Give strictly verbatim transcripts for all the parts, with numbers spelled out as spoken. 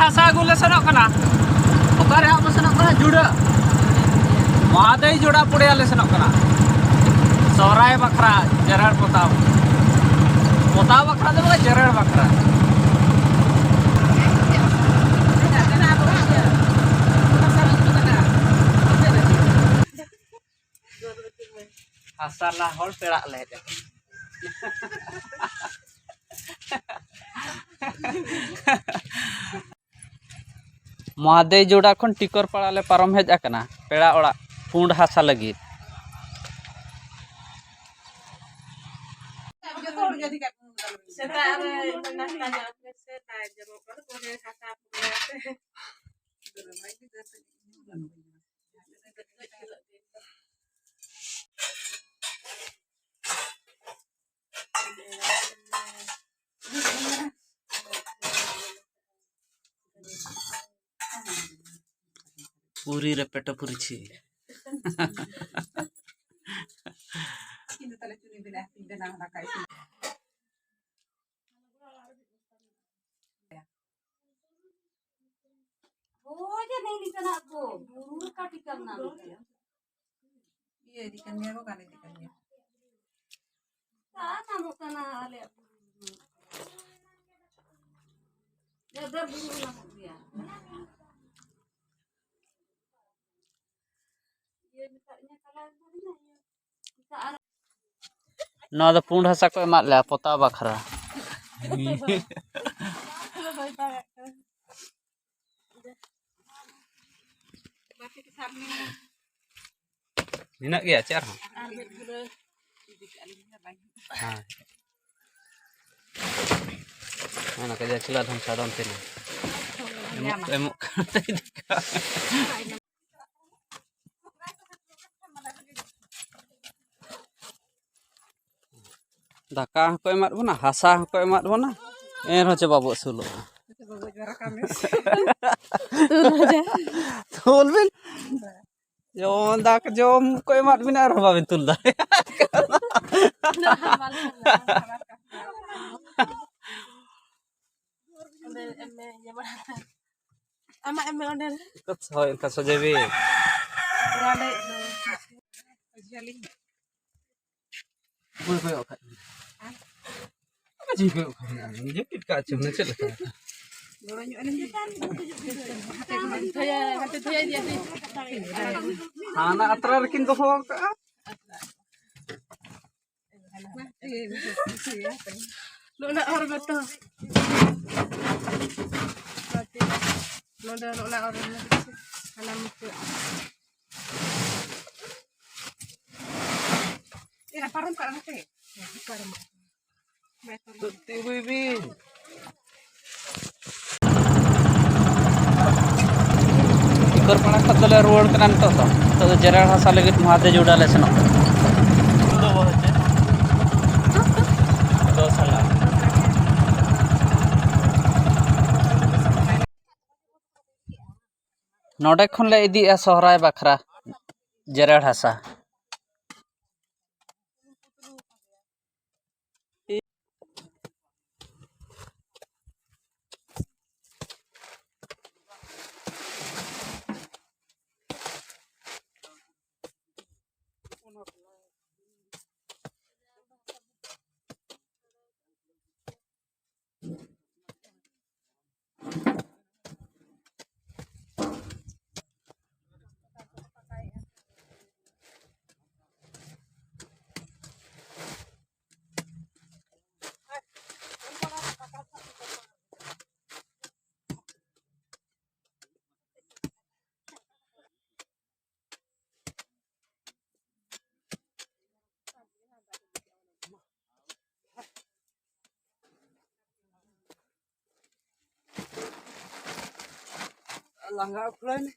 ᱦᱟᱥᱟ ᱟᱹᱜᱩ ᱞᱮ ᱥᱮᱱᱚᱜ ᱠᱟᱱᱟ᱾ ᱚᱠᱟᱨᱮ ᱦᱟᱸᱜ ᱵᱚ ᱥᱮᱱᱚᱜ ᱠᱟᱱᱟ? ᱡᱩᱲᱟᱹ᱾ ᱢᱚᱦᱟᱫᱮᱣ ᱡᱩᱲᱟᱹ ᱯᱩᱲᱤᱭᱟ ᱞᱮ ᱥᱮᱱᱚᱜ ᱠᱟᱱᱟ᱾ ᱥᱚᱦᱨᱟᱭ ᱵᱟᱠᱷᱨᱟ ᱡᱮᱨᱮᱲ ᱯᱚᱛᱟᱣ᱾ ᱯᱚᱛᱟᱣ ᱵᱟᱠᱷᱨᱟ ᱫᱚ ᱵᱟᱝ, ᱡᱮᱨᱮᱲ ᱵᱟᱠᱷᱨᱟ᱾ ᱦᱟᱥᱟ ᱞᱟ ᱦᱚᱲ ᱯᱮᱲᱟᱜ ᱞᱮ ᱦᱮᱡ ᱟᱠᱟᱱᱟ᱾ ᱢᱚᱦᱟᱫᱮᱣ ᱡᱳᱲᱟ ᱠᱷᱚᱱ ᱴᱤᱠᱚᱨ ᱯᱟᱲᱟ ᱞᱮ ᱯᱟᱨᱚᱢ ᱦᱮᱡ ᱟᱠᱟᱱᱟ ᱯᱮᱲᱟ ᱚᱲᱟᱜ ᱯᱩᱸᱰ ᱦᱟᱥᱟ ᱞᱟᱹᱜᱤᱫ᱾ ᱥᱮᱛᱟᱜ ᱨᱮ ᱱᱟᱥᱛᱟ ᱧᱚᱜ ᱯᱮ, ᱥᱮᱛᱟᱜ ᱡᱚᱢ ᱠᱟᱛᱮ ᱯᱚᱨᱮ ᱦᱟᱥᱟ ᱯᱩᱨᱟᱹ ᱠᱟᱛᱮ᱾ ᱯᱩᱨᱤ ᱨᱮ ᱯᱮᱴᱮ ᱯᱩᱨᱤ ᱪᱷᱤ᱾ ᱤᱧ ᱫᱚ ᱛᱟᱦᱞᱮ ᱪᱩᱱᱤ ᱵᱮᱱᱟᱣ ᱠᱟᱛᱮᱧ ᱵᱮᱱᱟᱣᱟ ᱫᱟᱠᱟ ᱤᱥᱤᱱ᱾ ᱦᱳᱭ ᱡᱮ ᱱᱤᱝ ᱞᱮᱠᱟᱱᱟᱜ ᱠᱚ, ᱵᱩᱨᱩ ᱞᱮᱠᱟ ᱴᱷᱤᱠᱟᱹ ᱢᱮᱱᱟᱜ ᱢᱮᱭᱟ᱾ ᱤᱭᱟᱹ ᱤᱫᱤ ᱠᱟᱱ ᱜᱮᱭᱟ ᱠᱚ, ᱜᱟᱱ ᱤᱫᱤ ᱠᱟᱱ ᱜᱮᱭᱟ᱾ ᱵᱟᱝ ᱧᱟᱢᱚᱜ ᱠᱟᱱᱟ ᱟᱞᱮᱭᱟᱜ ᱵᱩᱨᱩ ᱨᱮᱫᱚ᱾ ᱰᱷᱮᱨ ᱰᱷᱮᱨ ᱵᱩᱨᱩ ᱨᱮ ᱧᱟᱢᱚᱜ ᱜᱮᱭᱟ᱾ ᱤᱭᱟᱹ ᱢᱮᱛᱟᱜ ᱤᱧᱟᱹ ᱠᱟᱞᱟᱨ ᱫᱚ ᱤᱧᱟᱹᱜ ᱤᱭᱟᱹ᱾ ᱱᱚᱣᱟ ᱫᱚ ᱯᱩᱸᱰ ᱦᱟᱥᱟ ᱠᱚ ᱮᱢᱟᱫ ᱞᱮᱭᱟ ᱯᱚᱛᱟᱣ ᱵᱟᱠᱷᱨᱟ᱾ ᱢᱮᱱᱟᱜ ᱜᱮᱭᱟ ᱪᱮᱫ ᱟᱨᱦᱚᱸ? ᱦᱮᱸ᱾ ᱚᱱᱟ ᱠᱟᱡᱟᱠ ᱪᱩᱞᱟ ᱫᱷᱚᱱ ᱥᱟᱫᱚᱢ ᱛᱮ ᱱᱟ᱾ ᱮᱢᱚᱜ, ᱮᱢᱚᱜ ᱠᱟᱱ ᱛᱟᱭ᱾ ᱫᱟᱠᱟ ᱦᱚᱸᱠᱚ ᱮᱢᱟᱫ ᱵᱚᱱᱟ, ᱦᱟᱥᱟ ᱦᱚᱸᱠᱚ ᱮᱢᱟᱫ ᱵᱚᱱᱟ, ᱮᱱ ᱨᱮᱦᱚᱸ ᱪᱮ ᱵᱟᱵᱚ ᱟᱹᱥᱩᱞᱚᱜᱼᱟ᱾ ᱛᱩᱞ ᱵᱤᱱ᱾ ᱡᱮᱢᱚᱱ ᱫᱟᱠᱟ ᱡᱚᱢ ᱠᱚ ᱮᱢᱟᱫ ᱵᱤᱱᱟ ᱟᱨᱦᱚᱸ ᱵᱟᱵᱤᱱ ᱛᱩᱞ ᱫᱟᱲᱮᱭᱟᱜ ᱠᱟᱱᱟ᱾ ᱟᱢᱟᱜ ᱮᱢ ᱢᱮ ᱚᱸᱰᱮ᱾ ᱦᱳᱭ, ᱚᱱᱠᱟ ᱥᱚᱡᱷᱮ ᱵᱤᱱ᱾ ᱚᱠᱚᱭ ᱠᱚᱭᱚᱜ ᱠᱟᱜ ᱢᱮ? ᱢᱟᱹᱡᱷᱤ ᱠᱚᱭᱚᱜ ᱠᱟᱜ ᱢᱮ᱾ ᱡᱟᱹᱯᱤᱫ ᱠᱟᱜ ᱪᱚᱢ ᱪᱮᱫ ᱞᱮᱠᱟ? ᱦᱟᱱᱟ ᱟᱛᱨᱟ ᱨᱮᱠᱤᱱ ᱫᱚᱦᱚ ᱠᱟᱜᱼᱟ᱾ ᱱᱚᱰᱮ ᱚᱨ ᱢᱮ ᱛᱚ᱾ ᱱᱚᱰᱮ ᱱᱚᱰᱮ ᱚᱨ ᱢᱮ᱾ ᱦᱟᱱᱟ ᱢᱩᱪᱟᱹᱫ᱾ ᱮᱨᱟ, ᱯᱟᱨᱚᱢ ᱠᱟᱜ ᱢᱮ ᱥᱮ᱾ ᱯᱟᱨᱚᱢ᱾ ᱛᱤᱸᱜᱩᱭ ᱵᱤᱱ᱾ ᱴᱤᱠᱚᱨ ᱯᱟᱲᱟ ᱠᱷᱚᱱ ᱫᱚᱞᱮ ᱨᱩᱣᱟᱹᱲ ᱠᱟᱱᱟ ᱱᱤᱛᱚᱜ ᱫᱚ᱾ ᱱᱤᱛᱚᱜ ᱫᱚ ᱡᱮᱨᱮᱲ ᱦᱟᱥᱟ ᱞᱟᱹᱜᱤᱫ ᱢᱚᱦᱟᱫᱮ ᱡᱩᱰᱟ ᱞᱮ ᱥᱮᱱᱚᱜ ᱠᱟᱱᱟ᱾ ᱱᱚᱰᱮ ᱠᱷᱚᱱ ᱞᱮ ᱤᱫᱤᱭᱮᱜᱼᱟ ᱥᱚᱦᱨᱟᱭ ᱵᱟᱠᱷᱨᱟ ᱡᱮᱨᱮᱲ ᱦᱟᱥᱟ᱾ ᱞᱟᱸᱜᱟ ᱩᱠᱷᱲᱟᱹᱭ ᱱᱮ᱾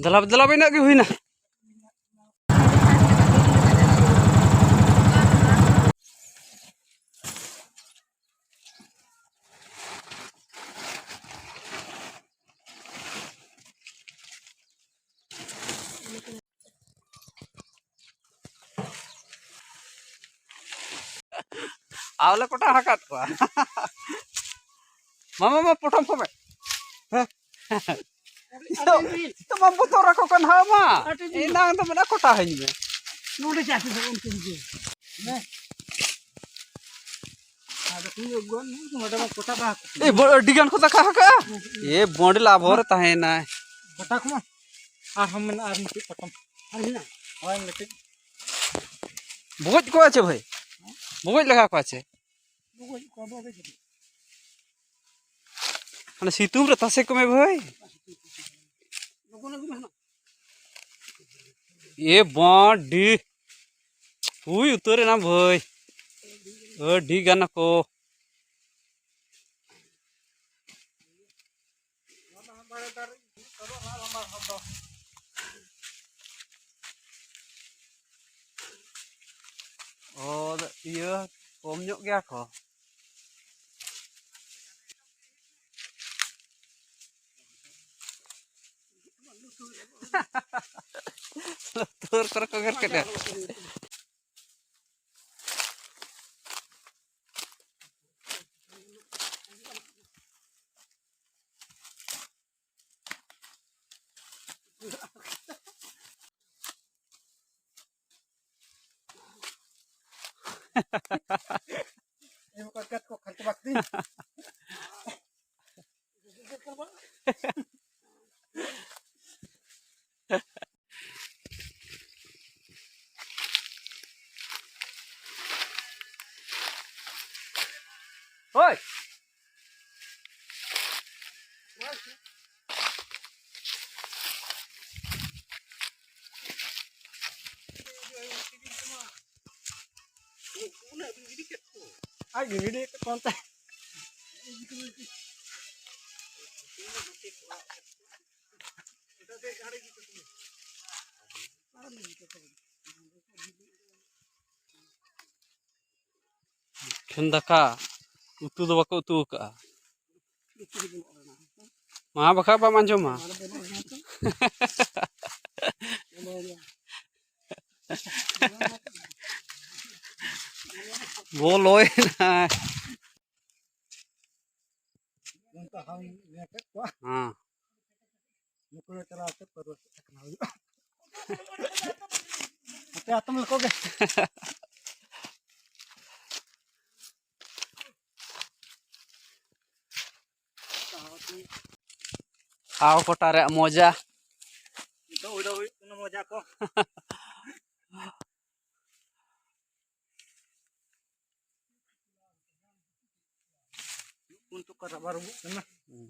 ᱫᱮᱞᱟ ᱫᱮᱞᱟ, ᱤᱱᱟᱹᱜ ᱜᱮ ᱦᱩᱭᱱᱟ᱾ ᱟᱣᱞᱮ ᱠᱚᱴᱟ ᱟᱠᱟᱫ ᱠᱚᱣᱟ᱾ ᱢᱟᱢᱟ, ᱢᱟ ᱯᱚᱴᱚᱢ ᱠᱚᱢᱮ᱾ ᱦᱮᱸ? ᱛᱚ, ᱛᱚ ᱵᱟᱢ ᱵᱚᱛᱚᱨ ᱟᱠᱚ ᱠᱟᱱᱟ ᱢᱟ᱾ ᱟᱹᱰᱤ ᱫᱤᱱ᱾ ᱮᱱᱟᱝ ᱫᱚ ᱢᱮᱱᱟ ᱠᱚᱴᱟ ᱦᱟᱹᱧ ᱢᱮ᱾ ᱱᱚᱰᱮ ᱪᱟᱥ ᱫᱚ ᱩᱱᱠᱩ ᱜᱮ᱾ ᱦᱮᱸ᱾ ᱟᱫᱚ ᱠᱚ ᱟᱹᱜᱩᱣᱟᱜ ᱢᱮ, ᱱᱚᱰᱮ ᱢᱟ ᱠᱚᱴᱟ ᱵᱟᱦᱟ ᱠᱚ᱾ ᱮ, ᱵᱚ-, ᱟᱹᱰᱤ ᱜᱟᱱ ᱠᱚ ᱫᱟᱠᱟ ᱟᱠᱟᱜᱼᱟ᱾ ᱮ, ᱵᱚᱸᱰᱮ ᱞᱟᱵᱷ ᱨᱮ ᱛᱟᱦᱮᱸᱭᱮᱱᱟᱭ᱾ ᱠᱚᱴᱟ ᱠᱚᱢᱟ᱾ ᱟᱨᱦᱚᱸ ᱢᱮᱱᱟᱜᱼᱟ, ᱟᱨ ᱢᱤᱫᱴᱤᱡ ᱯᱚᱴᱚᱢ᱾ ᱟᱨ ᱦᱮᱱᱟᱜᱼᱟ? ᱦᱳᱭ, ᱢᱤᱫᱴᱤᱡ᱾ ᱵᱩᱜᱚᱡ ᱠᱚᱣᱟ ᱪᱮ ᱵᱷᱟᱹᱭ? ᱵᱩᱜᱚᱡ ᱞᱟᱜᱟ ᱠᱚᱣᱟ ᱪᱮ? ᱵᱩᱜᱚᱡ ᱠᱚᱣᱟ, ᱵᱩᱜᱚᱡ ᱠᱚᱣᱟ᱾ ᱢᱟᱱᱮ ᱥᱤᱛᱩᱝ ᱨᱮ ᱛᱟᱥᱮ ᱠᱚᱢᱮ ᱵᱷᱟᱹᱭ᱾ ᱞᱚᱜᱚᱱ ᱟᱹᱜᱩ ᱢᱮ ᱦᱟᱸᱜ᱾ ᱮ ᱵᱟᱸᱰᱤ᱾ ᱦᱩᱭ ᱩᱛᱟᱹᱨ ᱮᱱᱟ ᱵᱷᱟᱹᱭ᱾ ᱟᱹᱰᱤ ᱜᱟᱱ ᱠᱚ᱾ ᱚ, ᱤᱭᱟᱹ, ᱠᱚᱢ ᱧᱚᱜ ᱜᱮᱭᱟ ᱠᱚ᱾ ᱞᱩᱛᱩᱨ ᱠᱚᱨᱮ ᱠᱚ ᱜᱮᱨ ᱠᱮᱫᱟ᱾ ᱦᱳᱭ᱾ ᱟᱡ ᱜᱮ ᱜᱤᱰᱤ ᱠᱮᱫ ᱠᱚ ᱚᱱᱛᱮ᱾ ᱮᱠᱷᱮᱱ ᱫᱟᱠᱟ, ᱩᱛᱩ ᱫᱚ ᱵᱟᱠᱚ ᱩᱛᱩ ᱟᱠᱟᱜᱼᱟ᱾ ᱢᱟ ᱵᱟᱠᱷᱟᱡ ᱵᱟᱢ ᱟᱸᱡᱚᱢᱟ᱾ ᱵᱚᱞᱚᱭᱮᱱᱟᱭ᱾ ᱱᱚᱝᱠᱟ ᱦᱟᱣ ᱧᱮᱞ ᱠᱮᱫ ᱠᱚᱣᱟ᱾ ᱦᱮᱸ᱾ ᱱᱩᱠᱩ ᱞᱮ ᱪᱟᱞᱟᱣ ᱠᱮᱫ ᱠᱚᱣᱟ, ᱨᱩᱣᱟᱹᱲ ᱥᱮᱫ ᱠᱟᱱᱟ ᱦᱩᱭᱩᱜᱼᱟ᱾ ᱦᱟᱯᱮ ᱟᱛᱚᱢ ᱞᱮᱠᱚ ᱜᱮ᱾ ᱦᱟᱣ ᱠᱚᱴᱟ ᱨᱮᱭᱟᱜ ᱢᱚᱡᱟ᱾ ᱱᱤᱛᱚᱜ ᱩᱰᱟᱹᱣ ᱦᱩᱭᱩᱜ ᱠᱟᱱᱟ ᱢᱚᱡᱟ ᱠᱚ᱾ ᱩᱱ ᱛᱚ ᱠᱟᱨᱟ ᱵᱟᱨᱩᱜ ᱠᱟᱱᱟ᱾ ᱦᱩᱸ᱾